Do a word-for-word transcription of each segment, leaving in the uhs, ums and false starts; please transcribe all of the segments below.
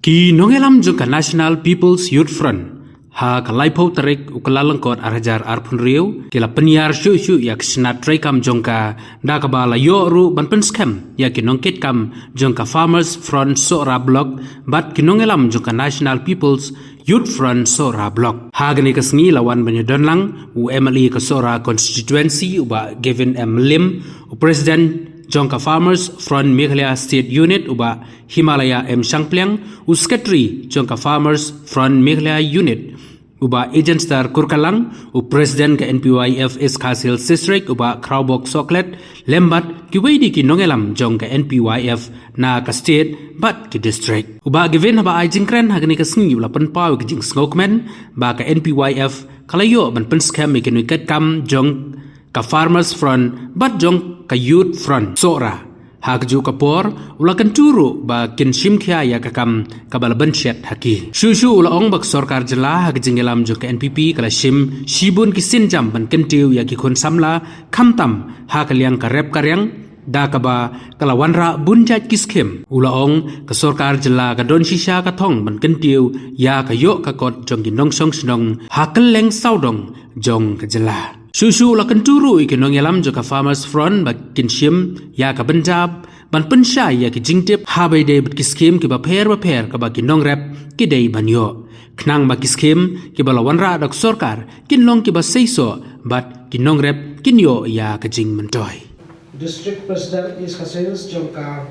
Ki nongïalam jong ka National People's Youth Front ha ka laiphew tarik u Kyllalyngkot arhajar arphew hynriew ki la pynïar shuh shuh ïa ka shnat treikam jong ka, da kaba la ïoh ruh ban pynskhem ïa ki nongkitkam jong ka Farmers Front Sohra Block bad ki nongïalam jong ka National People's Youth Front Sohra Block. Ha kane ka sngi la wan ban ïadon lang u M L A ka Sohra Constituency u Bah Gavin M Mylliem, u President jong ka Farmers Front Meghalaya State Unit u Bah Himalaya M Shangpliang, u Secretary jong ka Farmers Front Meghalaya Unit u Bah Agenstar Kurkalang, u President ka N P Y F East Khasi Hills District u Bah Khrawbok Sohkhlet, lem bad kiwei de ki nongïalam jong ka N P Y F na ka state bad ki district. U Bah Gavin haba ai jingkren ha kane ka sngi u la pynpaw ïa ka jingsngewkmen ba ka N P Y F ka la ïoh ban pynskhem ïa ki nongkitkam jong ka Farmers Front bad jong ka Youth Front Sohra. Ha kajuh ka por u la kyntu ruh ba kin shim khia ïa ka kam kaba la bynshet ha ki. Shuh shuh u la ong ba ka sorkar jylla ha ka jingïalam jong ka N P P ka la shim shibun ki sienjam ban kyntiew ïa ki khun samla, khamtam ha ka liang ka rep ka riang, da kaba ka la wanrah bun jait ki skhim. U la ong ka sorkar jylla ka don shisha ka thong ban kyntiew ïa ka ïoh ka kot jong ki nongshong shnong ha kylleng sawdong jong ka jylla. Shuh shuh u la kyntu ruh ïa ki nongïalam jong ka Farmers Front ba kin shim ïa ka bynta ban pynshai ïa ki jingtip ha ba ïadei bad ki skhim kiba pher ba pher kaba ki nongrep ki dei ban ïoh, khnang ba ki skhim kiba la wanrah da ka sorkar kin long kiba seisoh bad ki nongrep kin ïoh ïa ka jingmyntoi. District President East Khasi Hills jong ka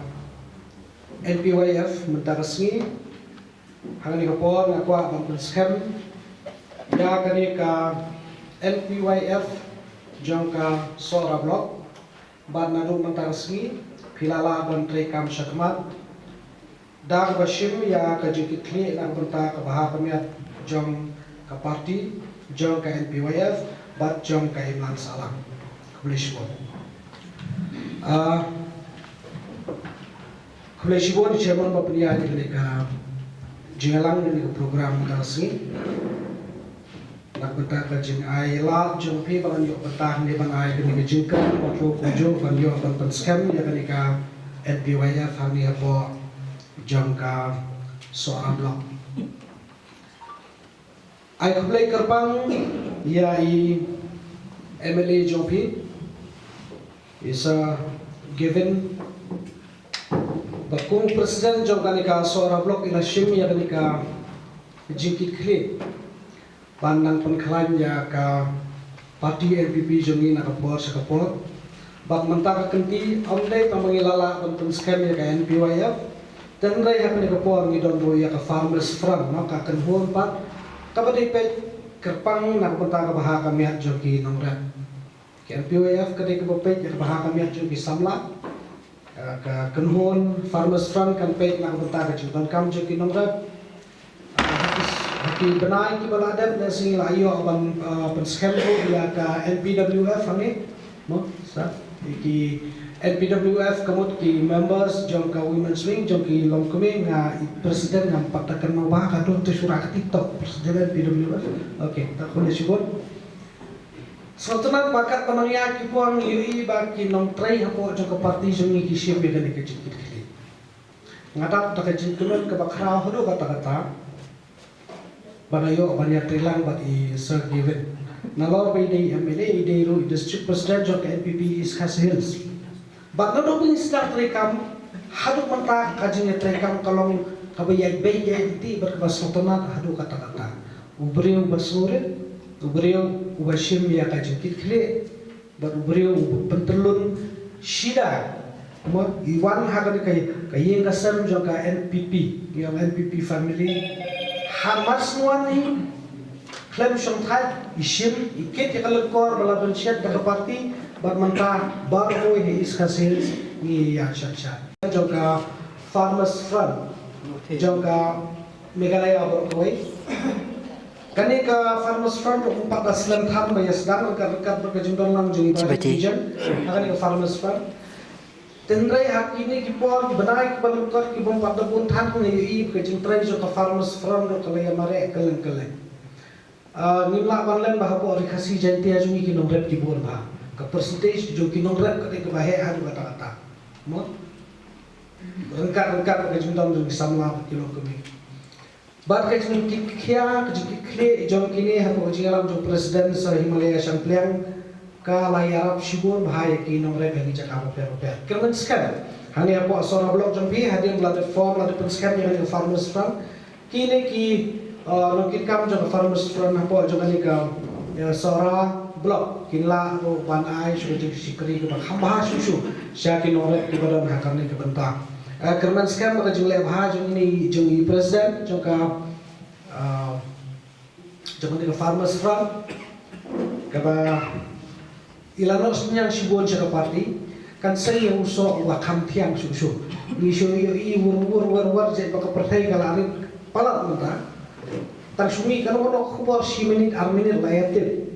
N P Y F mynta ka sngi. Ha kane ka por nga kwah ban pynskhem ïa kane ka N P Y F jong ka Sohra Block. Bad naduh mynta ka sngi phi la lah ban treikam shakhmat da kaba shim ïa ka jingkitkhlieh na ka bynta ka bha ka miat jong ka party, jong ka N P Y F bad jong ka imlang sahlang. Khublei shibun. Ah, Khublei shibun Chairman ba pynïaid ïa kane ka jingïalang, ïa kane ka program mynta ka sngi. Na ka bynta ka jingai lad jong phi ba ngan ïoh bynta hangne ban ai kane ka jingkren bad ruh kumjuh ban ïoh ban pynskhem ïa kane ka N P Y F hangne hapoh jong ka Sohra Block. Ai khublei kyrpang ïa i M L A jong phi, i Sir Gavin, ba kum President jong kane ka Sohra Block i la shim ïa kane ka jingkitkhlieh ban nang pynkhlaiñ ïa ka party N P P jong ngi na ka por sha ka por. Bad mynta ka kynti ym dei tang ba ngi la lah ban pynskhem ïa ka N P Y F. Tang hynrei ha kane ka por ngi don ruh ïa ka Farmers Front, no, ka kynhun pat kaba dei peit kyrpang na ka bynta ka bha ka miat jong ki nongrep. Ka N P Y F ka dei kaba peit ïa ka bha ka miat jong ki samla. Ka, ka kynhun Farmers Front kan peit na ka bynta ka jingdonkam jong ki nongrep. Ha ki, ha ki bnai kiba la dep, lehse ngi la ïoh ban, ah, pynskhem ruh ïa ka N P W F hangne. Mo, sa, ki N P W F ka mut ki members jong ka Women's Wing jong ki longkmie, nga i president ngam pat da kynmaw bha, ka don te shuwa ka TikTok, president N P W F. Okay, ta khublei shibun. Sngewtynnat ba katba nang ïaid ki por ngi ïohi ba ki nongtrei hapoh jong ka party jong ngi ki shim ïa kane ka jingkitkhlieh. Nga dap da ka jingkmen kaba khraw haduh katta katta ba nga ïoh ban ïatrei lang bad i Sir Gavin. Nalor ba i dei M L A, i dei ruh i District President jong ka N P P East Khasi Hills. Bad naduh ba ngi sdang treikam haduh mynta ka jingïatreikam ka long kaba ïaid beit ïaid lynti bad kaba sngewtynnat haduh katta katta. U briew uba sngewrit, u briew uba shim ïa ka jingkitkhlieh, bad u briew u pyntyllun shida. Mo, i wan ha kane ka, ka ïing ka sem jong ka N P P, ïa N P P family. Ha March wan i khlem shongthait, i shim, i kit ïa ka lyngkor ba la bynshet da ka party, bad mynta baroh kawei ha East Khasi Hills ngi ïa shat shat. Jong ka Farmers Front jong ka Meghalaya baroh kawei. Kane ka Farmers Front ruh ym pat da slem than ba ïa sdang, ryngkat ryngkat bad ka jingdon lang jong i Bah Division ha kane ka Farmers Front. Tang hynrei ha kine ki por, ki bnai kiba lyngkot, ki bym pat da bun than, nga ïohi ba ka jingtrei jong ka Farmers Front ruh ka la ïa mareh kylleng kylleng. Ah, ngim lah ban leh ba hapoh Ri Khasi Jaiñtia jong ngi ki nongrep ki bun bha. Ka percentage jong ki nongrep ka dei kaba heh haduh katta katta. Mo? Ryngkat ryngkat bad ka jingdon jong ki samla bad ki longkmie. Bad ka jingkitkhia, ka jingkitkhlieh jong kine hapoh ka jingïalam jong President Sir Himalaya Shangpliang ka la ïarap shibun bha ïa ki nongrep ha ki jaka bapher bapher. Kyrmen skhem hangne hapoh Sohra Block jong phi, hadien ba la dep form, la dep pynskhem ïa kane ka Farmers Front, kine ki, uh, nongkitkam jong ka Farmers Front hapoh jong kane ka, uh, Sohra Block kin lah ruh ban ai shuh ka jingshakri kaba kham bha shuh shuh sha ki nongrep kiba don ha kane ka bynta. Uh, kyrmen skhem ba ka jingleh bha jong i, jong i President jong ka, uh, jong kane ka Farmers Front kaba i la noh synñiang shibun sha ka party, kan sa ïa u soh uba kham thiang shuh shuh. Ngi shu ïohi wur wur wur wur jait ba ka pyrthei ka la rit palat mynta. Tang shu mih kano kano ka khubor shi minit ar minit la ïa tip.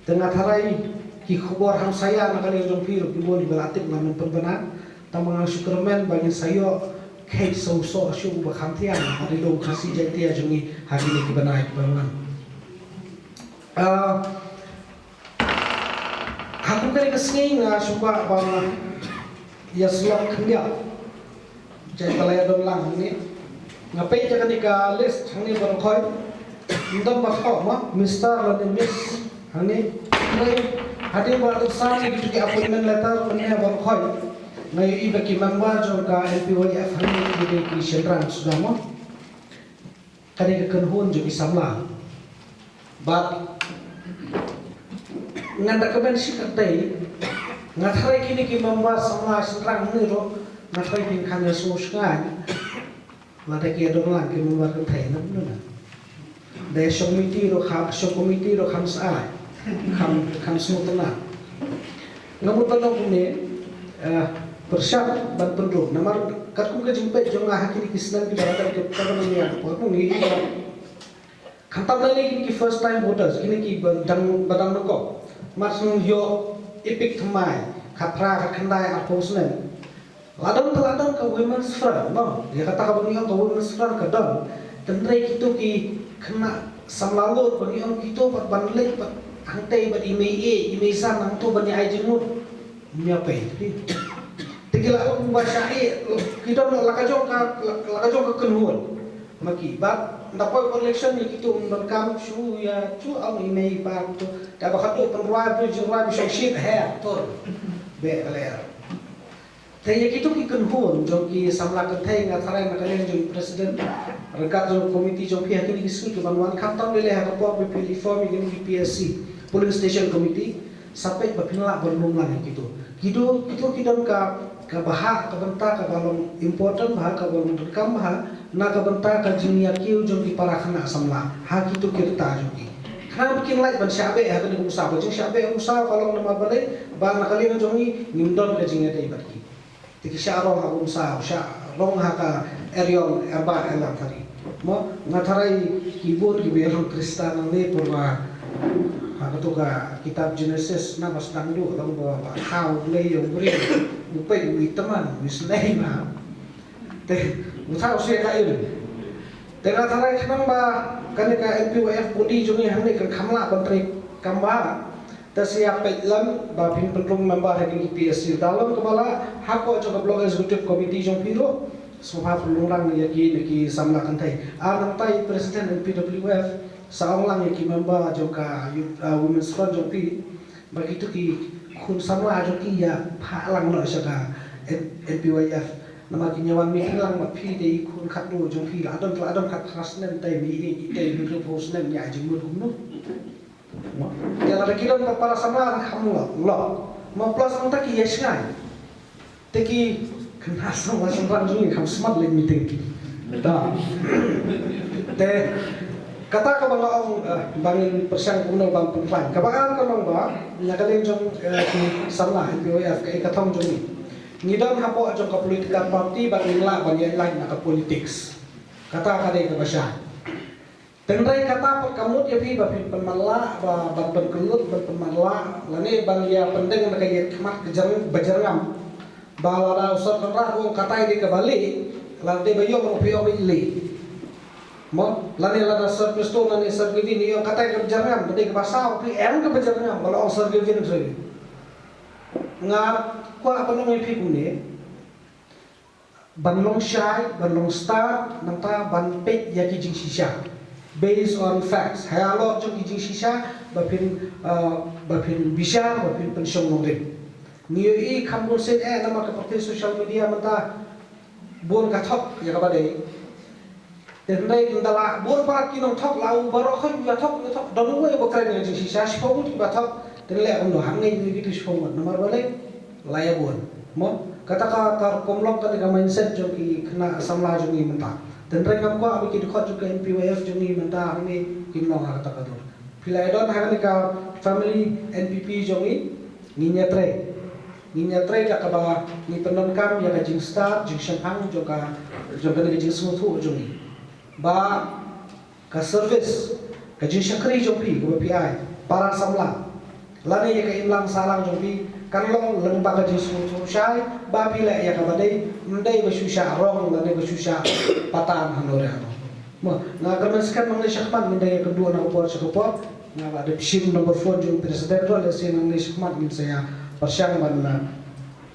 Te nga tharai ki khubor hamsaïa na ka liang jong phi ruh ki bun kiba la tip, ngam pynbna. Tang ba nga shu kyrmen ba ngin sa ïoh kheit sa u soh shuh uba kham thiang ha ri lum Khasi Jaintia jong ngi ha kine ki bnai kiban wan. Ah, ha kum kane ka sngi nga shu kwah ban ïa slok khyndiat. Jait ba la ïa don lang hangne. Nga peit ïa kane ka list hangne baroh khoi. Ym don ba thoh ma Mister lane Miss hangne. Hynrei hadien ba la dep sign ïa kito ki appointment letter hangne baroh khoi, nga ïohi ba ki member jong ka N P Y F hangne ki dei ki shynrang suda mo. Kane ka kynhun jong ki samla. Bad ngan da kmen shi kynthei, nga tharai kine ki member samla shynrang hangne ruh, nga tharai kin kham ïa sngewsngaiñ lada ki ïa don lang ki member kynthei, na kumno na. Da ïa shong committee ruh kha, shong committee ruh kham sa ai, kham, kham sngewtynnat. Nga mut ban ong kumne, eh, pyrshang ban pynrung. Namar katkum ka jingpeit jong nga ha kine ki snem kiba la dep, kiba la dep, kiba la dep, pynrung ïa ki ba khamtam lei lei kine ki first time voters, kine kiba dang, ba dang nyngkong. Mar shu ïoh EPIC thymmai, khatphra, khatkhyndai, arphew snem. La don te la don ka Women's Front, no? Ïa kata kaba ngi ong ka Women's Front ka don. Hynrei kito ki khynnah samla lut ba ngi ong kito pat ban leit pat hangtei bad i mei ïeit, i mei san hangto ban ïa ai jingmut. Ym ïa pei. Te ki la ong ba shah ïeit, ki don la ka jong ka, la, la ka jong ka kynhun. Ma ki bad ynda poi election ïa kito ym donkam shu ïa shu ong i mei i pa to. Te ba khatduh pynrwai phi jingrwai phi shong shit he tur. Beh ka lyer. Te ïa kito ki kynhun jong ki samla kynthei nga tharai na ka liang jong i president ryngkat jong komiti jong phi ha kine ki sngi kiban wan, khamtam lei lei ha ka por ba phi reform ïa kine ki P S C, polling station committee, sa peit ba phin lah ban lum lang ïa kito. Kito, kito ki don ka, ka bhah, ka bynta kaba long important bha, kaba long donkam bha na ka bynta ka jingïakiew jong ki para khynnah samla ha kito ki rta jong ki. Khnang ba kin lait ban shah beh ha kane ka umsaw, ka jingshah beh umsaw ka long namar balei? Ba na ka liang jong ngi ngim don ka jingïadei bad ki. Te ki shah rong ha umsaw, shah rong ha ka eriong, erba, erlang thari. Mo, nga tharai ki bun kiba ïalong Khristan nangne, por ba ha kato ka kitab Genesis na ba sdang duh, long ba, ba thaw U Blei ïa u briew, u peit u isynei ma. Te u thaw u shah ka im. Te nga tharai khnang ba kane ka N P Y F body jong ngi hangne kan kham lah ban treikam bha. Te sa ïa peit lem ba phin pynrung member ha kine ki P S C. Da long kaba lah hapoh jong ka Block Executive Committee jong phi ruh, sngewbha pynrung lang ïa kine ki samla kynthei. Ar nangta i President N P W F sa ong lang ïa ki member jong ka Youth, uh, Women's Front jong phi ba kito ki khun samla jong ki ïa phah lang noh sha ka N-, N P Y F. Namar kin ïa wan meeting lang bad phi, dei i khun khatduh jong phi, la don, la don khatphra snem, te mei ïeit, te hynriewphew snem, ïa jingmut kumno. Mo, ïa lada ki don pat para samla kham lah, lah. Mo, plus nangta ki ïa shngaiñ. Te ki khynnah samla shynrang jong ngi kham smat leit meeting. Da. Te kata kaba nga ong, eh, ba ngin pyrshang kumno ban pynkhlaiñ. Kaba ar ka long ba na ka liang jong, eh, ki samla N P Y F, ka, ka thong jong ngi, ngi don hapoh jong ka political party ba ngin lah ban ïaid lait na ka politics. Kata ka dei kaba shai. Tynrai kata pat ka mut ïa phi ba phin pynmatlah, ba ban pynkyllut, ban pynmatlah, lane ban ïa pyndeng da ka ïaid khmat ka jyrng-, ba jyrngam. Ba lada u Sir Conrad u ong katai dei kaba lieh, lada dei ba ïong ruh phi ong dei lieh. Mo, lane lada Sir Prestone lane Sir Gavin ïong katai kaba jyrngam, ba dei kaba saw, phi ong kaba jyrngam, ba la ong Sir Gavin shuh. Nga kwah ban ong ïa phi kumne. ban long shai, ban long stad, nangta ban peit ïa ki jingshisha based on facts. Halor jong ki jingshisha ba phin, uh, ba phin bishar, ba phin pynshong nongrim. Ngi ïohi kham bun sien eh namar ka pyrthei social media mynta bun ka thok ïa kaba dei. Te hynrei ynda la bun palat ki nongthok la u baroh khoit u ïathok, u ïathok, don uwei uba kren ïa ka jingshisha, shiphew ngut kiba thok. Te leh kumno, hangne ngi ïohi ki shiphew ngut namar balei? La ïa bun. Mo, kata ka, ka rukom long kane ka mindset jong ki khynnah samla jong ngi mynta. Te hynrei ngam kwah ba ki dkhot jong ka N P Y F jong ngi mynta hangne kin long ha kata ka dur. Phi la ïa don ha kane ka family N P P jong ngi, ngin ïatrei. Ngin ïatrei da kaba ngi pyndonkam ïa ka jingstad, jingshemphang jong ka, jong kane ka jingsngewthuh jong ngi. Ba ka service, ka jingshakri jong phi kaba phi ai para samla, lane ïa ka imlang sahlang jong phi kan long lyngba ka jingsngewthuh shai ba phi leh ïa kaba dei, ym dei ba shu shah rong lane ba shu shah patan hano re hano. Mo, nga kyrmen skhem nangne shakhmat ngin da ïakynduh na ka por sha ka por. Nga la dep shim number phone jong president ruh, lehse nangne shakhmat ngin sa ïa pyrshang ban, uh,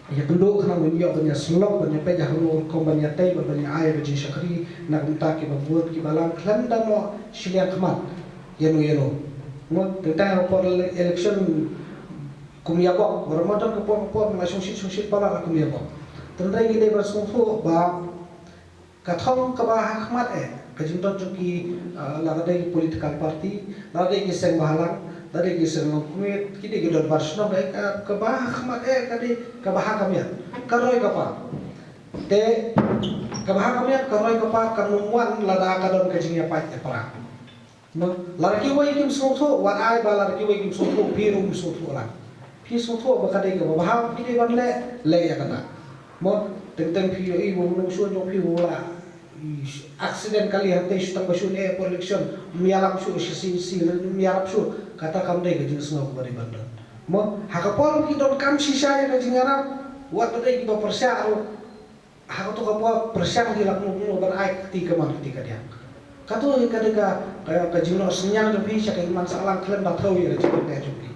ïakynduh khnang ban ïoh ban ïasyllok, ban ïapeit ha kano ka rukom ban ïatei bad ban ïa ai ka jingshakri na ka bynta kiba bun kiba lang khlem da noh shiliang khmat ïano ïano. Mo, teng teng ha ka por ele-, election kum ïabok, baroh ma don ka por ka por, ma shongshit shongshit palat la kum ïabok. Te hynrei ngi dei ban sngewthuh ba ka thong kaba ha khmat eh, ka jingdon jong ki, ah, lada dei ki political party, lada dei ki seng bhalang, lada dei ki seng longkmie, ki dei ki dorbar shnong, dei ka, kaba ha khmat eh, ka dei kaba ha ka miat, ka roi ka par. Te kaba ha ka miat, ka roi ka par kan ym wan lada ka don ka jingïapait ïapra. Mo, lada kiwei kim sngewthuh, wat ai ba lada kiwei kim sngewthuh, phi ruh kim sngewthuh lang. Phi sngewthuh ba ka dei kaba bha, phi dei ban leh, leh ïa kata. Mo, teng teng phi ïohi ba u nongshun jong phi u la, i, accident kali hangtei shu tang ba shun eh por election, ym ïalam shuh sha C E C, ym ïarap shuh, kata kam dei ka jingsngew kaba dei ban don. Mo, ha ka por ki donkam shisha ïa ka jingïarap, wat la dei kiba pyrshah ruh, ha kato ka por pyrshang hi la kumno kumno ban ai kti kamar kti kadiang. Kato hi ka dei ka, ka, ka jingnoh synñiang jong phi sha ka imlang sahlang khlem da thew ïa ka jingpynbeit jong phi.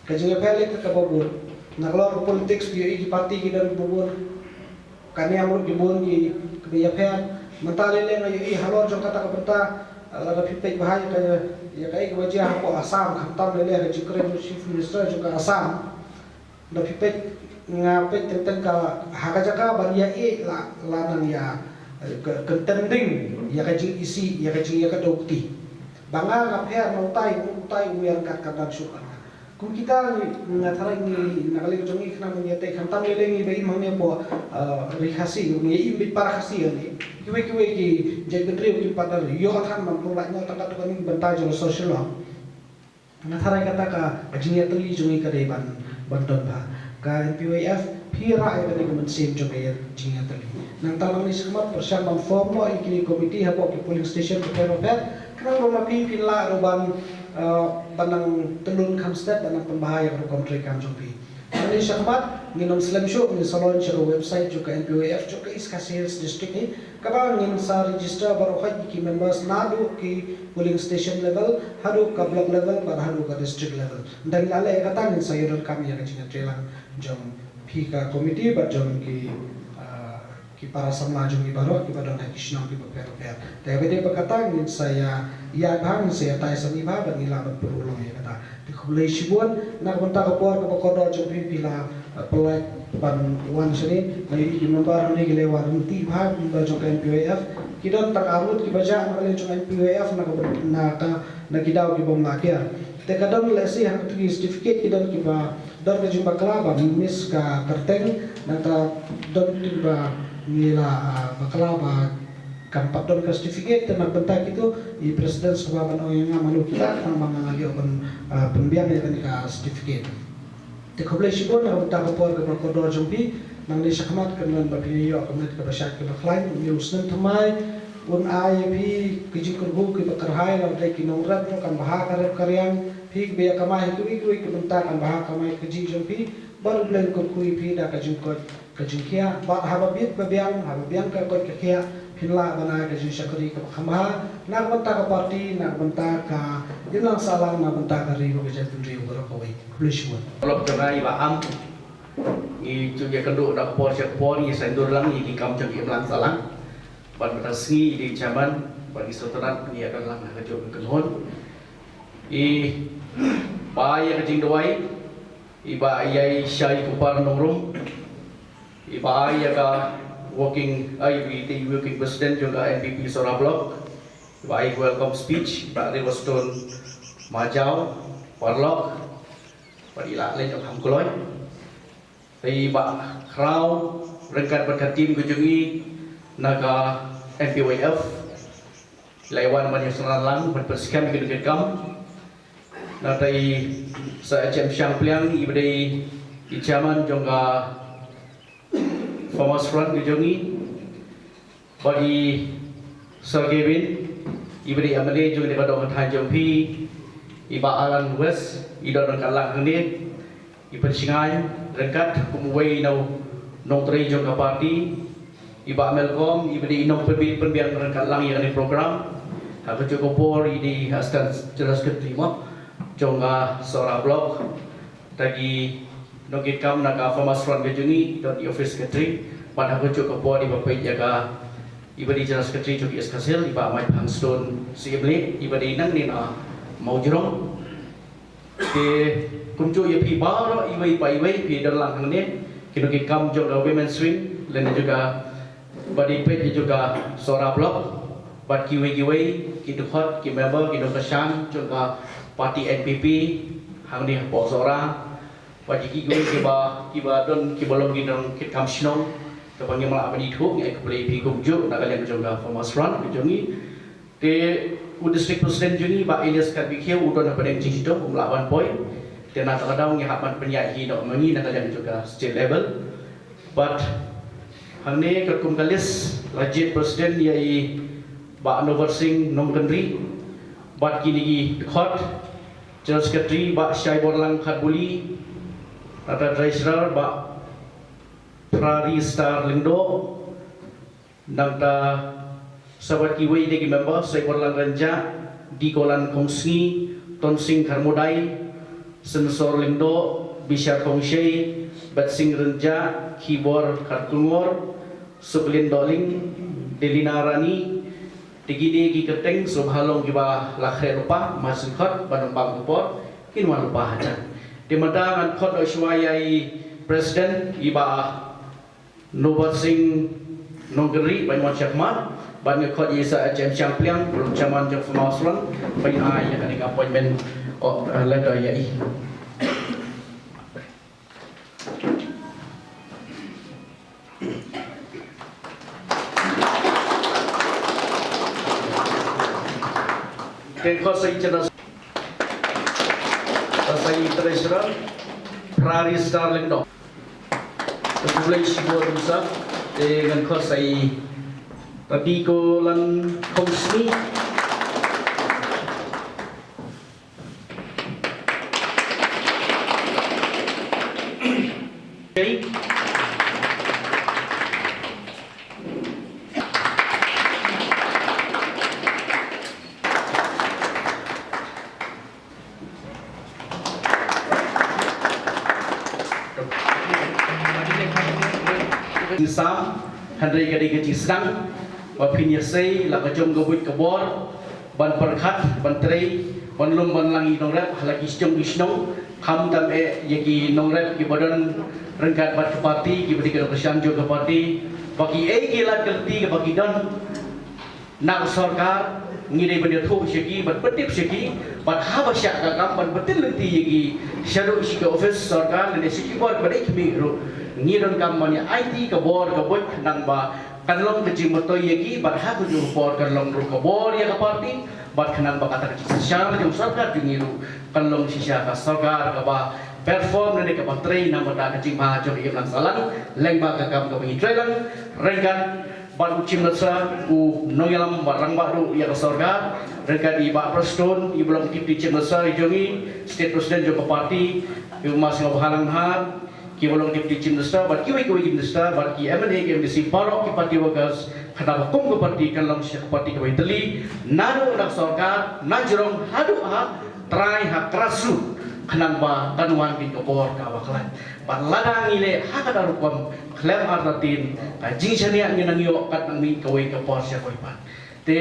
Ka jingïapher lei ka kaba bun. Na ka lor ka politics phi ïohi ki party ki don ba bun. Ka niam ruh ki bun ki, kiba ïapher. Mynta lei lei nga ïohi halor jong kata ka bynta, lada phi peit bha ïa ka, ïa kaei kaba jia hapoh Assam, khamtam lei lei ka jingkren u Chief Minister jong ka Assam. Da phi peit, nga peit teng teng ka ha ka jaka ban ïa ïeh la, la nang ïa, eh, ka, ka tending ïa ka jingisih, ïa ka jing, ïa ka dukti. Ba nga nga pher na utai, u utai u ïa ryngkat ka dang shuh ka. Kum kita ngi, nga tharai ngi na ka liang jong ngi khnang ngi ïa tei khamtam lei lei ngi ba im hangne hapoh, eh, Ri Khasi, ngi im beit para Khasi hangne. Kiwei kiwei ki jaitbynriew ki pat da ïoh than ban pynlait noh tang katto katne bynta jong social law. Nga tharai kata ka, ka jingïatylli jong ngi ka dei ban, ban don bha. Ka N P Y F phi rah ïa kane ka mynsiem jong ka ïa, jingïatylli. Nangta nangne shakhmat pyrshang ban form noh ïa kine ki committee hapoh ki polling station bapher bapher. Khnang ba ma phi phin lah ruh ban, eh, ban nang tylli kham step ban nang pynbha ïa ka rukom treikam jong phi. Nangne shakhmat ngin ym slem shuh, ngin sa launch ïa ka website jong ka N P Y F jong ka East Khasi Hills District hi. Kaba ngin sa register baroh hi ki members naduh ki polling station level, haduh ka block level, bad haduh ka district level. Ynda ngi la leh kata ngin sa ïoh donkam ïa ka jingïatreilang jong phi ka committee bad jong ki, ah, ki para samla jong ngi baroh kiba don ha ki shnong kiba pher pher. Te haba dei ba kata ngin sa ïa, ïa bha ngin sa ïa tai sani bha bad ngi lah ban pynurlong ïa kata. Te khublei shibun na ka bynta ka por kaba kordor jong phi phi la, eh, pynlait ban wan shane. Nga ïohi ki member hangne ki la wan ryntih bha, member jong ka N P Y F. Ki don tang arngut kiba jah na ka liang jong ka N P Y F na ka, na ka, na ki daw ki bym lah kiar. Te ka don lehse ha kito ki certificate ki don kiba don ka jingbakla ba miss ka kyrteng, nangta don kiba ngi la, ah, bakla ba kam pat don ka certificate, te na ka bynta kito i president sngewbha ban ong ïa nga mano kita khnang ba nga ïoh ban, ah, pynbiang ïa kane ka certificate. Te khublei shibun na ka bynta ka por kaba kordor jong phi. Nangne shakhmat kynmaw ba phin ïoh ka miet kaba shait kaba khlaiñ, une u snem thymmai un ai ïa phi ki jingkyrkhu kiba kyrhai, lada dei ki nongrep ruh kan bha ka rep ka riang, phi kiba ïa kamai ha kiwei kiwei ki bynta kan bha kamai kajih jong phi, bad U Blei un kyrkhu ïa phi da ka jingkoit ka jingkhiah, bad haba bit ba biang, haba biang ka koit ka khiah, phin lah ban ai ka jingshakri kaba kham bha na ka bynta ka party, na ka bynta ka imlang sahlang, na ka bynta ka ri bad ka jaitbynriew baroh kawei. Khublei shibun. Lok jong nga i Bah Am. Ngi ju ïa kynduh da ka por sha ka por, ngi saiñdur lang ïa ki kam jong ki imlang sahlang. Bad mynta ka sngi i dei i chairman bad i sultanat, ngi ïa don lang ha kajuh ka kynhun. I ba ïa ka jingduwai i ba ïa i Shai Kupar Nongrum, i ba ïa ka working, ai, i dei working president jong ka N P P Sohra Block, i ba i welcome speech, i ba Riverstone Majaw, paralok, bad i la leit ïa ka ham kloi. Te i ba khraw ryngkat bad ka team ka jong i na ka M P Y F, i la wan ban ïa synran lang ban pynskhem ïa ki nongkitkam. Na te i Sir H M Shangpliang, i ba dei i chairman jong ka Farmers Front ka jong i, bad i Sir Kevin, i ba dei M L A jong i, ka dong ka thaiñ jong phi, i ba Alan West, i don ryngkat lang hangne, i pynshngaiñ ryngkat kum uwei na u nongtrei jong ka party, i ba Malcolm, i ba dei i nongpynbit pynbiang ryngkat lang ïa kane program. Ha kajuh ka por i dei Assistant General Secretary mo jong ka Sohra Block. Te ki nongkitkam na ka Farmers Front ka jong i, don i office secretary, bad ha kajuh ka por i ba peit ïa ka, i ba dei General Secretary jong ki East Khasi Hills, i ba Maiphangstone Syiemlieh, i ba dei nangne na Mawjrong. Te kumjuh ïa phi baroh iwei pa iwei, phi don lang hangne, ki nongkitkam jong ka Women's Wing, lane jong ka, ba dei peit ïa jong ka Sohra Block, bad kiwei kiwei ki dkhot, ki member, ki nongkyrshan jong ka party N P P hangne hapoh Sohra, bad ïa kiwei kiba, kiba don, kiba long ki nongkitkam shnong, kaba ngim lah ban ithuh. Ngi ai khublei ïa phi kumjuh na ka liang jong ka Farmers Front ka jong i. Te u District President jong ngi, Bah Elias Kharbeithiew, u don hapdeng jingshitom, um lah ban poi. Te na kata ka daw ngi hap ban pynïaid hi noh ma ngi na ka liang jong ka state level. Bad hangne katkum ka list, la jied President ïa i Bah Nobar Singh Nongkynrih, bad kine ki dkhot, General Secretary Bah Shaiborlang Khatbuli, nangta Treasurer Bah Prari Star Lyngdoh, nangta sa bad kiwei de ki member, Saiborlang Rynjah, Dikolan Khongsngi, Tonsing Kharmudai, Synsor Lyngdoh, Bishar Khongshei, Betsing Rynjah, Khibor Kharkongor, Suklin Dohling, Delina Rani, te kine ki kyrteng sngewbha long kiba la khreh lypa, marsyndkhot, ban ym bam ka por, kin wan lypa hajan. Te mynta ngan khot noh shuwa ïa i President, i Bah Nobar Singh Nongkynrih, ban wan shakhmat, ban ïa khot ïa i Sir H M Shangpliang, Chairman jong Farmers Front, ban ai ïa kane ka appointment, oh, eh, letter ïa i. Te khot sa i General, sa i Treasurer, Prari Star Lyngdoh. Te khublei shibun Sir, te ngan khot sa i Dikolan Khongsngi. Sam, hynrei ka dei ka jingsdang ba phin ïasei la ka jong ka buit ka bor, ban pyrkhat, ban trei, ban lum ban lang ïa ki nongrep ha la ki shnong ki shnong, khamtam eh ïa ki nongrep kiba don ryngkat bad ka party, kiba dei ki nongkyrshan jong ka party, ba kiei ki lad ki lynti kiba ki don na ka sorkar, ngi dei ban ïathuh sha ki, ban pyntip sha ki, bad haba shah ka kam ban pyntip lynti ïa ki shaduh sha ki office sorkar lane sha ki bor ba dei khmih ruh, ngi donkam ban ïa aiti ka bor ka buit khnang ba kan long ka jingmyntoi ïa ki, bad ha kajuh ka por kan long ruh ka bor ïa ka party, bad khnang ba kata ka jingshisha jong sorkar jong ngi ruh kan long shisha ka sorkar kaba perform lane kaba trei na ka bynta ka jingbha jong ka imlang sahlang, lyngba ka kam kaba ngi trei lang ryngkat bad u Chief Minister, u nongïalam ba rangbah ruh ïa ka sorkar, ryngkat i Bah Prestone, i ba long Deputy Chief Minister jong ngi, State President jong ka party, i Bah Sniawbhalang Dhar, ki ba long Deputy Chief Minister, bad kiwei kiwei ki minister, bad ki M N A, ki M D C, baroh ki party workers, kata ba kum ka party kan long shisha ka party kaba ïatylli, naduh na ka sorkar, na jrong haduh ha trai ha grassroot. khnang ba kan wan bad ka bor kaba khlaiñ. Bad lada ngi leh ha kata ka rukom khlem artatien, ka jingshaniah ngin nang ïoh kat nang mih kawei ka por sha kawei pat. Te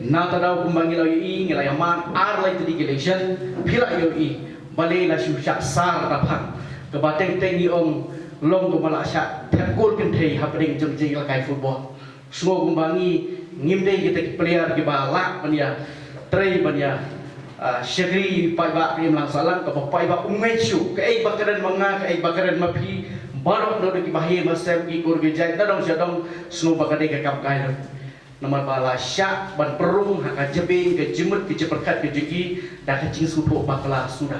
na kata ka daw kumba ngi la ïohi, ngi la ïa mad ar lai tylli ki election, phi la ïohi, balei la shu shah sar da phang. Kaba teng teng ngi ong long kumba la shah thep kol kynthei hapdeng jong jingïalehkai football. Sngew kumba ngi ngim dei kita ki player kiba lah ban ïa trei ban ïa, ah, shakri paidbah ka imlang sahlang, kaba paidbah um ngeit shuh, kaei ba kren ma nga, kaei ba kren ma phi, baroh naduh kiba heh ba sem, ki kur ki jait, na dong sha dong, sngew ba ka dei ka kam kai. Namar ba la shah ban pynrung ha ka jabieng, ka jingmut, ka jingpyrkhat ka jong ki da ka jingsngewthuh bakla suda.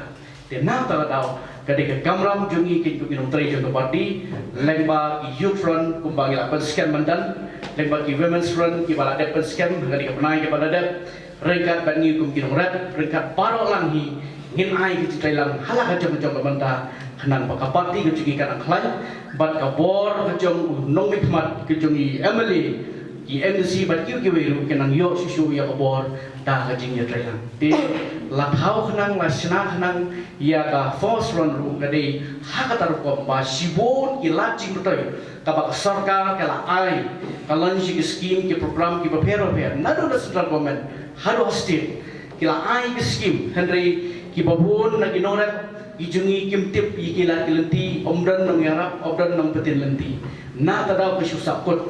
Te na kata ka daw ka dei ka kamram jong ngi, ki, ki nongtrei jong ka party, lyngba ki Youth Front kumba ngi la pynskhem mynta, lyngba ki Women's Front kiba la dep pynskhem ha kane ka bnai kaba la dep, ryngkat bad ngi kum ki nongrep, ryngkat baroh lang hi, ngin ai ka jingtrei lang ha la ka jong ka jong ka bynta, khnang ba ka party ka jong ngi kan nang khlaiñ, bad ka bor ka jong u nongmihkhmat ka jong i M L A, ki M D C bad kiwei kiwei ruh kin nang ïoh shuh shuh ïa ka bor da ka jingïatreilang. Te la thaw khnang, la shna khnang ïa ka Forest Front ruh ka dei ha kata ka rukom ba shibun ki lad jingmyntoi kaba ka sorkar ka la ai, ka launch ki scheme, ki program kiba pher ba pher, naduh na central government haduh ha state, ki la ai ki scheme, hynrei kiba bun na ki nongrep ki jong ngi kim tip ïa ki lad ki lynti, ym don nongïarap, ym don nongpynbeit lynti. Na kata ka daw ka shu sahkut,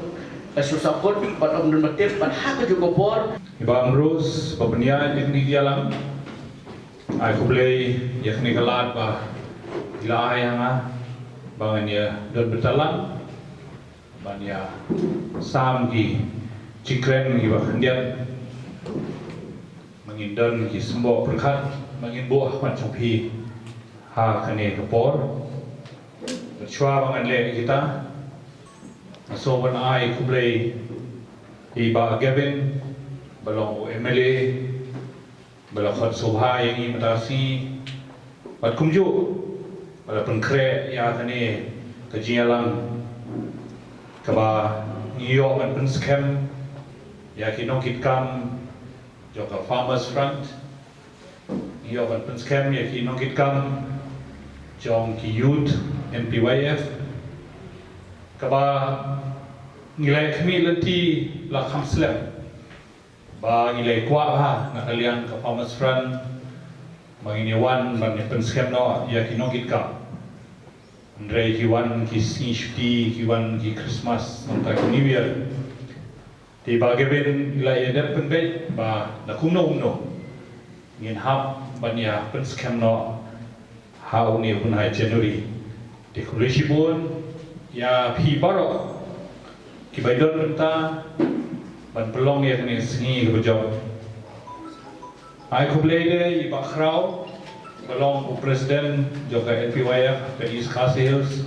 ka shu sahkut bad ym don ba tip, bad ha kajuh ka por. I Bah Ambrose ba pynïaid ïa kane ka jingïalang. Ai khublei ïa kane ka lad ba i la ai ha nga ba ngan ïa don bynta lang ban ïa sam ki jingkren kiba khyndiat. Ma ngin don ki symboh pyrkhat, ma ngin buh ha khmat jong phi ha kane ka por. Bad shuwa ba ngan leh ïa kita, nga sngew ban ai khublei ïa i Bah Gavin ba long u M L A ba la khot sngewbha ïa ngi mynta ka sngi, bad kumjuh ba la pynkhreh ïa kane ka jingïalang kaba ngi ïoh ban pynskhem ïa ki nongkitkam jong ka Farmers Front, ngi ïoh ban pynskhem ïa ki nongkitkam jong ki youth N P Y F, kaba ngi la khmih lynti la kham slem ba ngi la kwah ha na ka liang ka Farmers Front ba ngin ïa wan ban ïa pynskhem noh ïa ki nongkitkam. Hynrei ki wan ki sngi shuti, ki wan ki Christmas, nangta ki New Year. Te Bah Gavin i la ïa dep pynbeit ba da kumno kumno ngin hap ban ïa pynskhem noh ha une u bnai January. Te khublei shibun ïa phi baroh kiba ïadon bynta ban pynlong ïa kane ka sngi kaba jop. Ai khublei de ïa i Bah Khraw ba long u president jong ka N P Y F ka East Khasi Hills.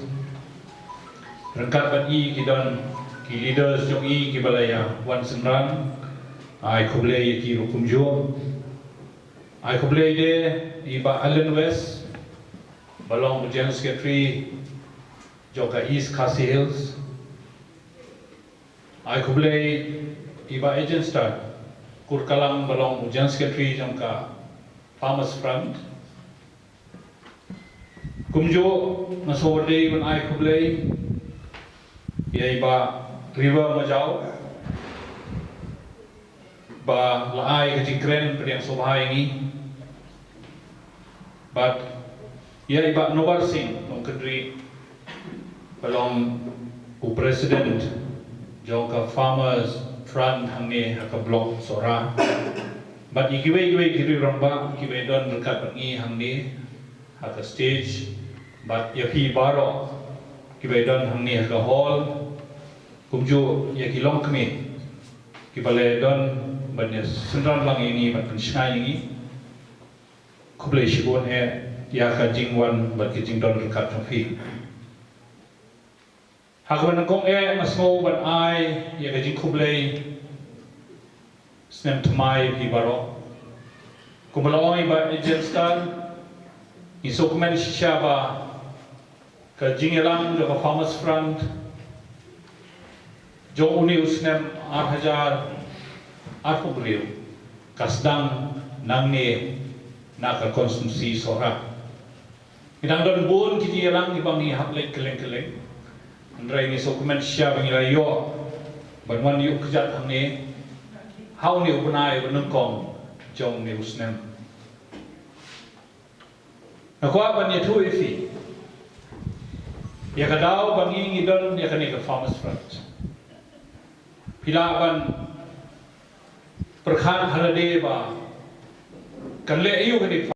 Ryngkat bad i ki don ki leaders jong i kiba la ïa wan synran. Ai khublei ïa ki ruh kumjuh. Ai khublei de ïa i Bah Allen West ba long u General Secretary jong ka East Khasi Hills. Ai khublei ïa i Bah Agent Star Kurkalang ba long u General Secretary jong ka Farmers Front. Kumjuh nga sngew dei ban ai khublei ïa i Bah River Majaw ba la ai ka jingkren pdiang sngewbha ïa ngi. Bad ïa i Bah Nobar Singh Nongkyndri ba long u president jong ka Farmers Front hangne ha ka block Sohra. Bad ïa kiwei kiwei ki riew rangbah kiba ïadon ryngkat bad ngi hangne ha ka stage, bad ïa phi baroh kiba ïadon hangne ha ka hall, kumjuh ïa ki longkmie kiba la ïadon ban ïa synran lang ïa ngi, ban pynshngaiñ ïa ngi. Khublei shibun eh ïa ka jingwan bad ka jingdon ryngkat jong phi. Ha kaba nyngkong eh nga sngew ban ai ïa ka jingkhublei snem thymmai ïa phi baroh. Kumba la ong i Bah Agent Star, ngi sngewkmen shisha ba ka jingïalang jong ka Farmers Front jong une u snem ar hajar arphew hynriew ka sdang nangne na ka constituency Sohra. Ngi dang don bun ki jingïalang kiba ngi hap leit kylleng kylleng. Hynrei ngi sngewkmen shisha ba ngi la ïoh ban wan ïuh kjat hangne ha une u bnai ba nyngkong jong une u snem. Nga kwah ban ïathuh ïa phi ïa ka daw ba ngi ngi don ïa kane ka Farmers Front. Phi lah ban pyrkhat ha lade ba kan leh aïu kane ka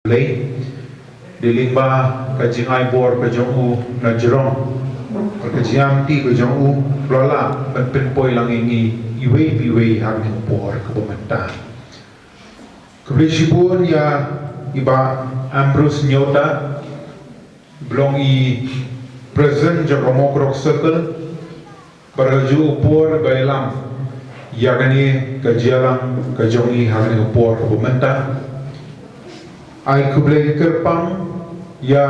Blei. Dei lyngba ka jingai bor ka jong u na jrong, ka jingïaid ka jong u, u la lah ban pynpoi lang ïa ngi iwei pa iwei ha kane ka por kaba mynta. Khublei shibun ïa i Bah Ambrose Nyota, ba long i President jong ka Mawkyrwat Circle, bad ka juh u por ba ïalam ïa kane ka jingïalang ka jong i ha kane ka por kaba mynta. Ai khublei kyrpang ïa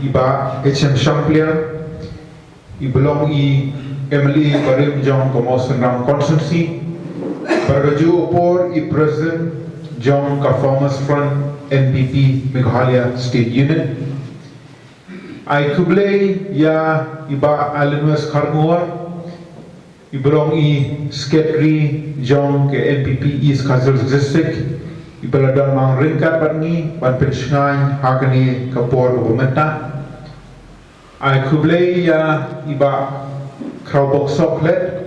i Bah H M Shangpliang, i ba long i M L A barim jong ka Mawsynram Constituency, bad ka juh u por i President jong ka Farmers Front N P P Meghalaya State Unit. Ai khublei ïa i Bah Alan West Kharngor, i ba long i Secretary jong ka N P P East Khasi Hills District, i ba la don mang ryngkat bad ngi ban pynshngaiñ ha kane ka por kaba mynta. Ai khublei ïa i Bah Khrawbok Sohkhlet,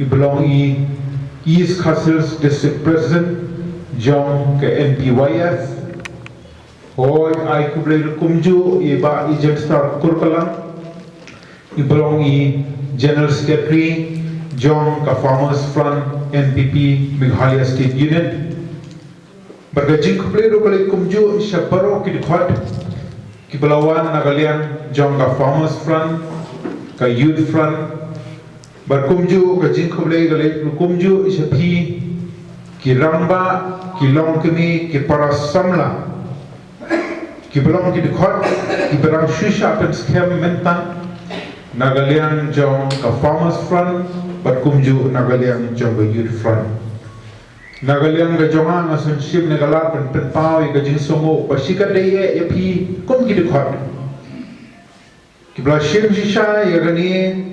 i ba long i East Khasi Hills District President jong ka N P Y F. Hooid, ai khublei ruh kumjuh ïa i Bah Ejenstar Kurkalang, i ba long i General Secretary jong ka Farmers Front N P P Meghalaya State Unit. Bad ka jingkhublei ruh ka leit kumjuh sha baroh ki dkhot kiba la wan na ka liang jong ka Farmers Front, ka Youth Front, bad kumjuh ka jingkhublei ka leit kumjuh sha phi ki rangbah, ki longkmie, ki para samla, kiba long ki dkhot kiba dang shu shah pynskhem mynta na ka liang jong ka Farmers Front bad kumjuh na ka liang jong ka Youth Front. Na ka liang ka jong nga, nga sngewsih ne ka lad ban pynpaw ïa ka jingsngewnguh ba shi katdei eh ïa phi kum ki dkhot kiba la shim shisha ïa kane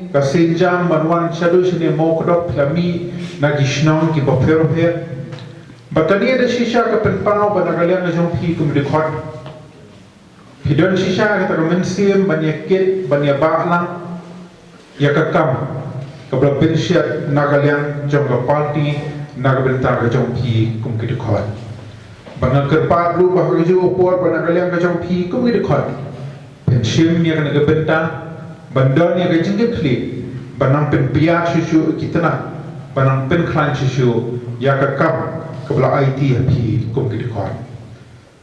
ka sienjam ban wan shaduh shane Mawkdok, phi la mih na ki shnong kiba pher bapher. Bad kane da shisha ka pynpaw ba na ka liang ka jong phi kum ki dkhot, phi don shisha kata ka mynsiem ban ïa kit, ban ïa bah lang ïa ka kam kaba la pynshad na ka liang jong ka party na ka bynta ka jong phi kum ki dkhot. Bad nga kyrpad ruh ba ha ka juh u por ba na ka liang ka jong phi kum ki dkhot, phin shim ïa kane ka bynta ban don ïa ka jingkitkhlieh, ban nang pynpyat shuh shuh ïa ki tnat, ban nang pynkhlaiñ shuh shuh ïa ka kam kaba la aiti ha phi kum ki dkhot.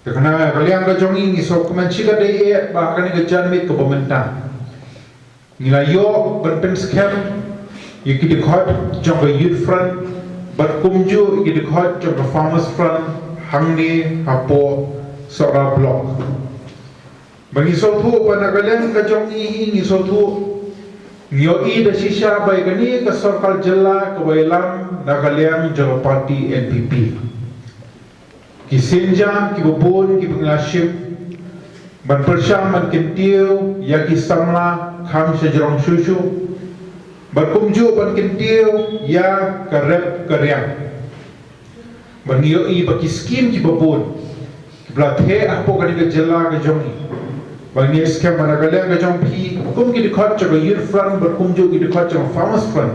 Te kane ka liang ka jong ngi, ngi sngewkmen shi katdei eh ba ha kane ka janmiet kaba mynta ngi la ïoh ban pynskhem ïa ki dkhot jong ka Youth Front bad kumjuh ïa ki dkhot jong ka Farmers Front hangne hapoh Sohra Block. Ba ngi sngewthuh ba na ka liang ka jong ngi hi ngi sngewthuh, ngi ïohi da shisha ba ïa kane ka sorkar jylla kaba ïalam na ka liang jong ka party N P P, ki sienjam kiba bun kiba ngi la shim ban pyrshang ban kyntiew ïa ki samla kham shajrong shuh shuh, bad kumjuh ban kyntiew ïa ka rep ka riang. Ba ngi ïohi ba ki skim kiba bun kiba la theh hapoh kane ka jylla ka jong ngi, ba ngi skhem ba na ka liang ka jong phi kum ki dkhot jong ka Youth Front bad kumjuh ki dkhot jong ka Farmers Front,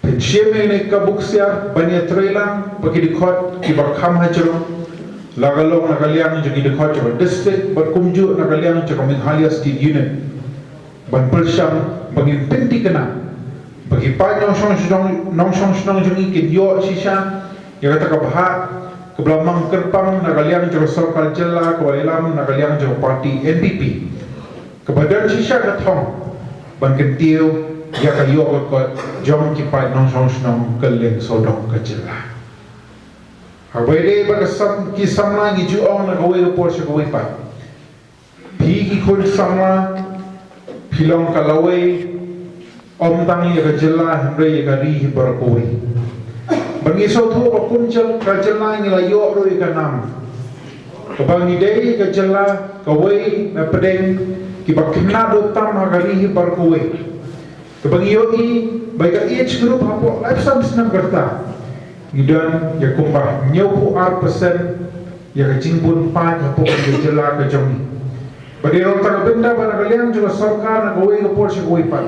phin shim ïa kane ka buksiar ban ïatreilang ba ki dkhot kiba kham hajrong, la ka long na ka liang jong ki dkhot jong ka district bad kumjuh na ka liang jong ka Meghalaya State Unit, ban pyrshang ba ngin pynthikna ba ki paid nongshong shnong, nongshong shnong jong ngi kin ïoh shisha ïa kata ka bhah kaba la mang kyrpang na ka liang jong ka sorkar jylla kaba ïalam na ka liang jong ka party N P P, kaba don shisha ka thong ban kyntiew ïa ka ïoh ka kot jong ki paid nongshong shnong kylleng sawdong ka jylla. Haba ïadei bad ka sam, ki samla, ngi ju ong na kawei ka por sha kawei pat, phi ki khun samla phi long ka lawei, ym tang ïa ka jylla hynrei ïa ka ri hi baroh kawei. Ba ngi sngewthuh ba kum jyl, ka jylla ngi la ïoh ruh ïa ka nam kaba ngi dei ka jylla kawei na pdeng kiba khynnah duh tam ha ka ri hi baroh kawei. Kaba ngi ïohi ba ïa ka age group hapoh laiphew san snem ka rta ngi don ïa kumba hynñiewphew ar percent ïa ka jingbun paid hapoh ka jylla ka jong ngi. Ba dei ruh kata ka bynta ba na ka liang jong ka sorkar na kawei ka por sha kawei pat,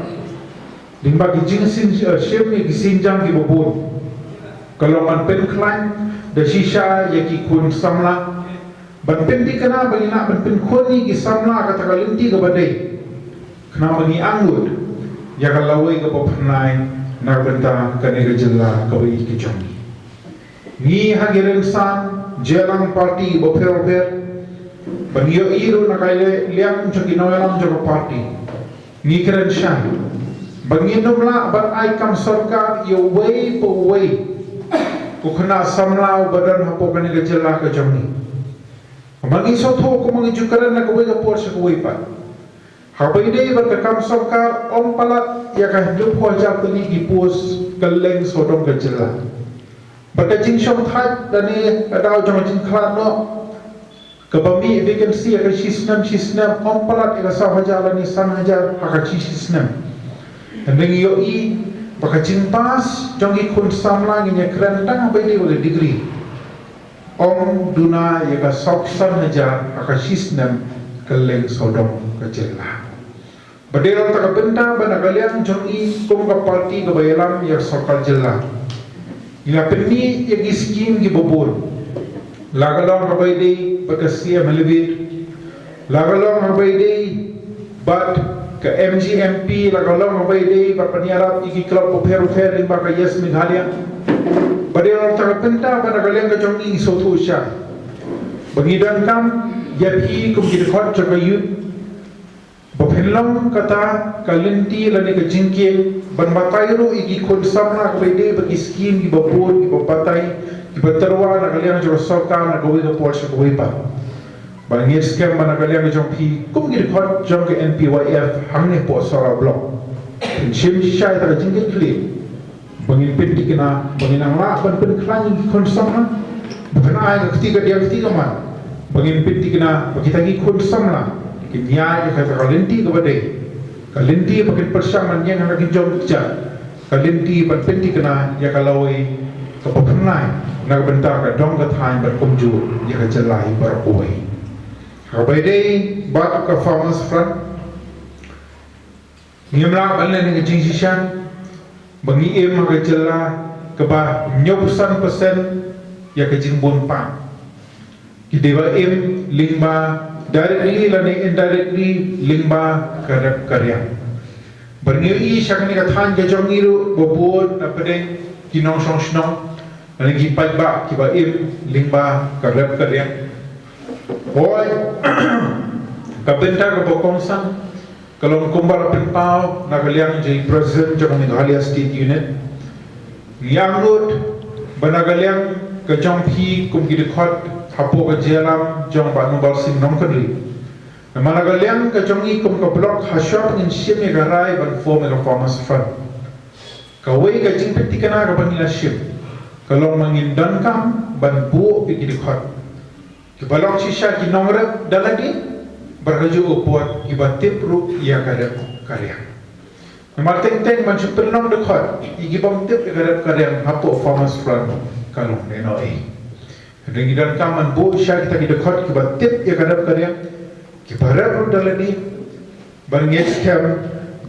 lyngba ki jingshim, eh, shim ïa ki sienjam kiba bun, ka long ban pynkhlaiñ da shisha ïa ki khun samla Ban pynthikna ba ngi lah ban pynkhun ïa ki samla ha kata ka lynti kaba dei, khnang ba ngi angnud ïa ka lawei kaba phyrnai na ka bynta kane ka jylla kaba ïeit ka jong ngi. Ngi ha ki rynsan jingïalang party bapher bapher, ba ngi ïohi ruh na ka liang jong ki nongïalam jong ka party, ngi kren shai ba ngin ym lah ban ai kam sorkar ïa uwei pa uwei u khynnah samla uba don hapoh kane ka jylla ka jong ngi. Ba ngi sngewthuh kumba ngi ju kren na kawei ka por sha kawei pat, haba ïadei bad ka kam sorkar, ym palat ïa ka hynriewphew hajar tylli ki post kylleng sawdong ka jylla. Bad ka jingshongthait lane ka daw jong ka jingkhlad noh kaba mih vacancy ha ka shisnem shisnem, ym palat ïa ka saw hajar lane san hajar ha ka shi shisnem. Hynrei ngi ïohi ba ka jingpass jong ki khun samla ngin ïa kren tang haba ïadei bad ka degree, ym duna ïa ka saw san hajar ha ka shisnem kylleng sawdong ka jylla. Ba dei ruh kata ka bynta ba na ka liang jong ngi kum ka party kaba ïalam ïa ka sorkar jylla, ngi la pynmih ïa ki skim kiba bun, la ka long kaba ïadei bad ka C M Elevate, la ka long kaba ïadei bad ka M G M P, la ka long kaba ïadei bad ban ïarap ïa ki club bapher bapher lyngba ka Yes Meghalaya. Ba dei ruh kata ka bynta ba na ka liang ka jong ngi ngi sngewthuh shai ba ngi donkam ïa phi kum ki dkhot jong ka youth, ba phin long kata ka lynti lane ka jingkieng ban batai ruh ïa ki khun samla kaba ïadei bad ki skim kiba bun, kiba batai, kiba tyrwa na ka liang jong ka sorkar na kawei ka por sha kawei pat. Ba ngi skhem ba na ka liang jong phi kum ki dkhot jong ka N P Y F hangne hapoh Sohra Block, phin shim shai ïa ka jingkitkhlieh ba ngin pynthikna, ba ngin nang lah ban pynkhlaiñ ïa ki khun samla, ba phin ai ka kti kadiang kti kamon, ba ngin pynthikna ba kita ki khun samla kin ïaid ïa kata ka lynti kaba dei, ka lynti ba kin pyrshang ban ïeng ha ka jingkjat, ka lynti ban pynthikna ïa ka lawei kaba phyrnai na ka bynta ka dong ka thaiñ bad kumjuh ïa ka jylla hi baroh kawei. Haba ïadei bad ka Farmers Front, ngim lah ban leh ïa ka jingshisha ba ngi im ha ka jylla kaba hynñiewphew san percent ïa ka jingbun paid ki dei ba im lyngba directly lane indirectly lyngba ka rep ka riang. Ba ngi ïohi sha kane ka thaiñ ka jong ngi ruh ba bun na pdeng ki nongshong shnong lane ki paidbah kiba im lyngba ka rep ka riang. Hooid, ka bynta kaba kongsan ka long kumba la pynpaw na ka liang jong i President jong ka Meghalaya State Unit. Ngi angnud ba na ka liang ka jong phi kum ki dkhot hapoh ka jingïalam jong Bah Nongbah Sing Nongkynrih, namar na ka liang ka jong ngi kum ka block, hashwa ba ngin shim ïa ka rai ban form ïa ka Farmers Front, kawei ka jingpynthikna kaba ngi la shim ka long ba ngin donkam ban buh ïa ki dkhot kiba long shisha ki nongrep da lade, bad kajuh ka por kiba tip ruh ïa ka rep ka riang. Namar teng teng ban shu pynlong dkhot ïa ki bym tip ïa ka rep ka riang hapoh Farmers Front ka long dei noh ei. Hynrei ngi donkam ban buh shisha kita ki dkhot kiba tip ïa ka rep ka riang, kiba rep ruh da lade. Bad ngi skhem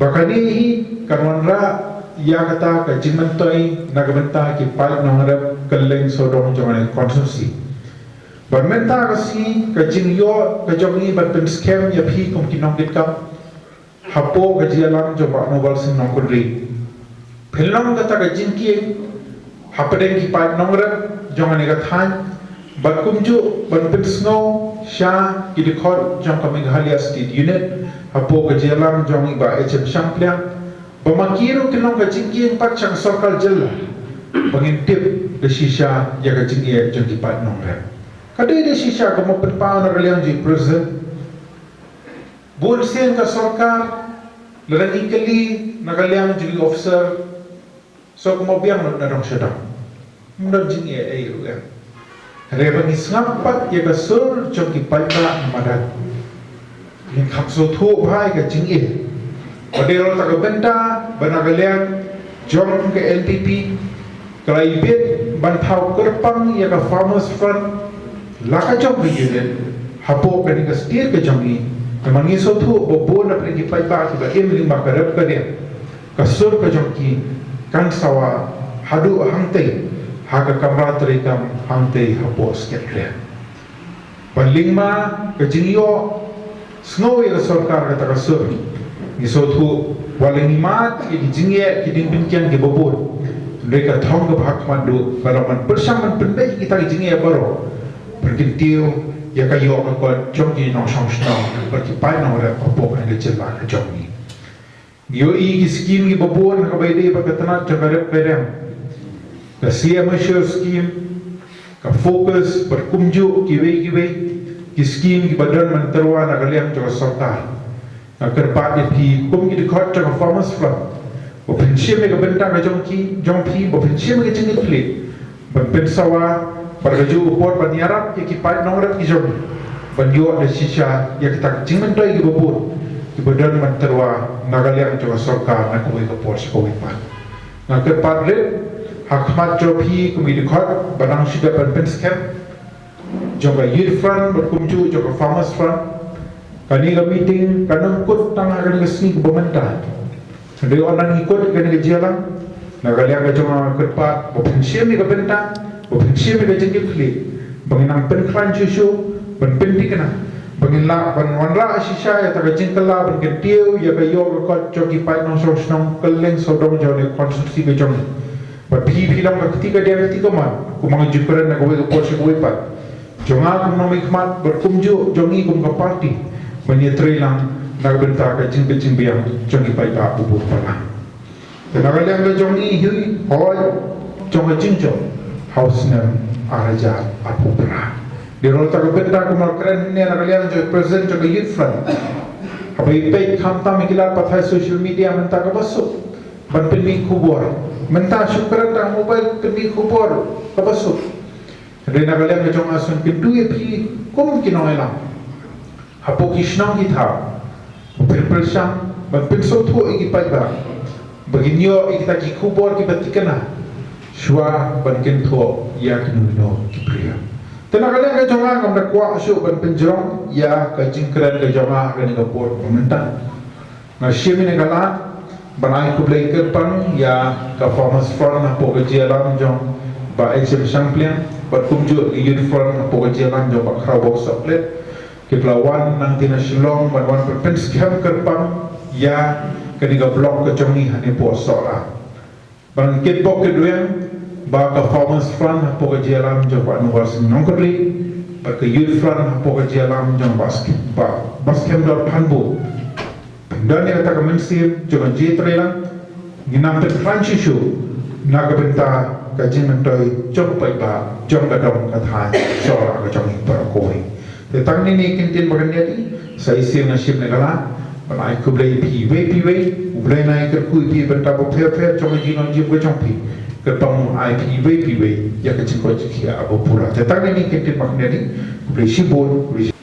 ba kane hi kan wanrah ïa kata ka jingmyntoi na ka bynta ki paid nongrep kylleng sawdong jong kane ka constituency. Bad mynta ka sngi ka jingïoh ka jong ngi ban pynskhem ïa phi kum ki nongkitkam hapoh ka jingïalam jong Bah Nongbah Sing Nongkynrih, phin long kata ka jingkieng hapdeng ki paid nongrep jong kane ka thaiñ, bad kumjuh ban pynsngew sha ki dkhot jong ka Meghalaya State Unit hapoh ka jingïalam jong i Bah H M Shangpliang, ba ma ki ruh kin long ka jingkieng pat sha ka sorkar jylla ba ngin tip da shisha ïa ka jingeh jong ki paid nongrep. Ka dei da shisha kumba pynpaw na ka liang jong i President, bun sien ka sorkar, lada ngi kylli na ka liang jong ki officer, shu kumba biang lut na dong sha dong, ym don jingeh ei ruh em. Hynrei ba ngi sngap pat ïa ka sur jong ki paidbah na madan, ngin kham sngewthuh bha ïa ka jingeh. Ba dei ruh kata ka bynta ba na ka liang jong ka N P P ka la ibit ban thaw kyrpang ïa ka Farmers Front la ka jong ka unit hapoh kane ka state ka jong ngi. Namar ngi sngewthuh ba bun na pdeng ki paidbah kiba im lyngba ka rep ka riang, ka sur ka jong ki kan sawa haduh hangtei ha ka kamra treikam hangtei hapoh Secretariat. Ka lyngba ka jingïohsngew ïa ka sorkar kata ka sur, ngi sngewthuh ba la ngi mad ïa ki jingeh ki ding pynkiang kiba bun, hynrei ka thong kaba ha khmat duh ka long ban pyrshang ban pynbeit ïa kita ki jingeh baroh, ban kyntiew ïa ka ïoh ka kot jong ki nongshong shnong bad ki paid nongrep hapoh ka jylla ka jong ngi. Ngi ïohi ki skim kiba bun ha kaba ïadei bad ka tnat jong ka rep ka riang, ka C M Assure Scheme, ka FOCUS bad kumjuh kiwei kiwei ki skim kiba don ban tyrwa na ka liang jong ka sorkar. Nga kyrpad ïa phi kum ki dkhot jong ka Farmers Front, ba phin shim ïa ka bynta ka jong ki, jong phi, ba phin shim ïa ka jingkitkhlieh ban pynsawa bad kajuh ka por ban ïarap ïa ki paid nongrep ki jong ngi ban ïoh da shisha ïa kita ki jingmyntoi kiba bun kiba don ban tyrwa na ka liang jong ka sorkar na kawei ka por sha kawei pat. Nga kyrpad rit ha khmat jong phi kum ki dkhot ba nang shu dep ban pynskhem jong ka Youth Front bad kumjuh jong ka Farmers Front. Kane ka meeting kan ym kut tang ha kane ka sngi kaba mynta. Hynrei ynda ngi kut kane ka jingïalang, na ka liang ka jong nga nga kyrpad ba phin shim ïa ka bynta, ba phin shim ïa ka jingkitkhlieh, ba ngin nang pynkhlaiñ shuh shuh, ban pynthikna, ba ngin lah ban wanrah shisha ïa kata ka jingkylla ban kyntiew ïa ka ïoh ka kot jong ki paid nongshong shnong kylleng sawdong jong ka constituency ka jong ngi. Bad phi phi long ka kti kadiang kti kamon, kumba nga ju kren na kawei ka por sha kawei pat, jong nga kum u nongmihkhmat bad kumjuh jong ngi kum ka party ban ïatreilang na ka bynta ka jingbit jingbiang jong ki paidbah ba bun palat. Te na ka liang ka jong ngi hi, hoi jong ka jingjop ha u snem ar hajar arphew phra. Dei ruh kata ka bynta kumba kren hangne na ka liang jong ka President jong ka Youth Front, haba ïa peit khamtam ïa ki lad pathai social media mynta kaba suk ban pynmih khubor. Mynta shu kren tang mobile pynmih khubor kaba suk. Hynrei na ka liang ka jong nga sngewkyntu ïa phi kum ki nongïalam hapoh ki shnong ki thaw, phin pyrshang ban pynsngewthuh ïa ki paidbah ba kin ïoh ïa kita ki khubor kiba thikna shuwa ban kynthoh ïa kino kino ki briew. Te na ka liang ka jong nga ngam da kwah shuh ban pynjrong ïa ka jingkren ka jong nga ha kane ka por ba mynta. Nga shim ïa kane ka lad ban ai khublei kyrpang ïa ka Farmers Front hapoh ka jingïalam jong Bah H M Shangpliang bad kumjuh ka Youth Front hapoh ka jingïalam jong Bah Khrawbok Sohkhlet. Ki la wan nangta na Shillong ban wan pynskhem kyrpang ïa kane ka block ka jong ngi hangne hapoh Sohra. Ban kitbok kitrwiang ba ka Farmers Front hapoh ka jingïalam jong Bah Nongwar Sing Nongkynrih bad ka Youth Front hapoh ka jingïalam jong Bah Sk-, Bah, Bah Skhem Dor Phanbu. Pynban ïa kata ka mynsiem jong ka jingïatreilang, ngin nang pynkhlaiñ shuh shuh na ka bynta ka jingmyntoi jong u paidbah jong ka dong ka thaiñ Sohra ka jong ngi baroh kawei. Te tang kine ki kyntien ba kyndiat, sa shisien nga shim ïa ka lad ban ai khublei ïa phi iwei pa iwei. U Blei un ai kyrkhu ïa phi bynta bapher bapher jong ka jinglong jingim ka jong phi. Kyrpang un ai phi iwei pa iwei ïa ka jingkoit jingkhiah ba pura. Te tang kine ki kyntien ba kyndiat, khublei shibun, khublei shibun.